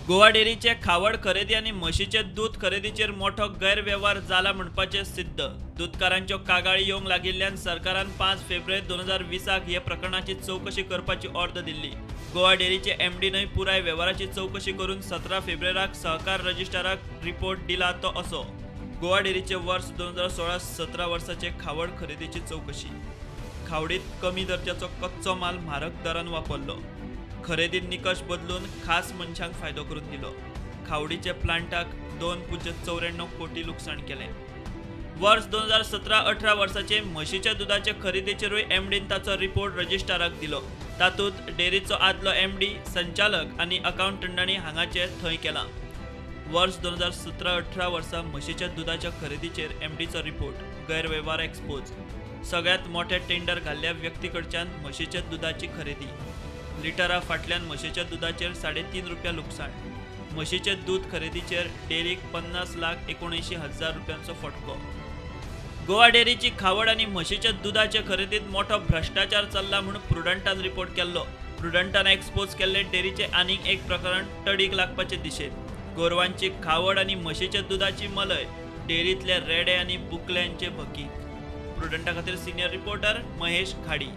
गोवा डेरीचे खावड खरेदी आनी म्हशीचे दूद खरेदीचेर मोठो गैरवेव्हार जाला म्हणपाचें सिद्ध. दूदकारांच्यो कागाळी येवंक लागिल्ल्यान सरकारान 5 फेब्रुवारी 2020 हे प्रकरणाची चवकशी करपाची ऑर्द दिल्ली. गोवा डेरीचे एमडीनय पुराय वेव्हाराची चवकशी करून 17 फेब्रुवारीक सहकार रजिस्ट्राराक रिपोर्ट दिला तो असो. गोवा डेरीचे वर्स 2016-17 वर्साचे खावड खरेदीची चवकशी. खावडीत कमी दर्जाचो कच्चो माल म्हारग दरान वापरलो. खरेदी निकष बदलून खास मनशांक फायदो करून दिलो. खावडीचे प्लांटाक 2.94 कोटी लुकसाण केलें. वर्स 2017-18 वर्साचे म्हशीच्या दुदाचे खरेदीचेरूय एमडीन ताचो रिपोर्ट रजिस्ट्राराक दिलो. तातूंत डेरीचो आदलो एमडी, संचालक आनी अकाउंटंटांनी हांगाचे थंय केलां. वर्स 2017-18 वर्सा म्हशीच्या दुदाच्या खरेदीचेर एमडीचो रिपोर्ट गैरवेव्हार एक्सपोज. सगळ्यांत मोठे टेंडर घाल्ल्या व्यक्ती कडच्यान म्हशीच्या दुदाची खरेदी. लिटरा फाटल्यान म्हशीच्या दुदाचेर 3.5 रुपया लुकसाण. म्हशीचे दूद खरेदीचेर डेरीक 50,79,000 रुपयांचो फटको. गोवा डेरीची खावड आनी म्हशीच्या दुदाचे खरेदीत मोठो भ्रष्टाचार चल्ला म्हूण प्रुडंटान रिपोर्ट केल्लो. प्रुडंटान एक्सपोज केल्ले डेरीचे आनीक एक प्रकरण तडीक लागपाचे दिशेन. गोरवांची खावड आनी म्हशीच्या दुदाची मलय डेरींतले रेडे आनी बुकल्यांचे भकीक. प्रुडंटा खातीर सिनियर रिपोर्टर महेश घाडी.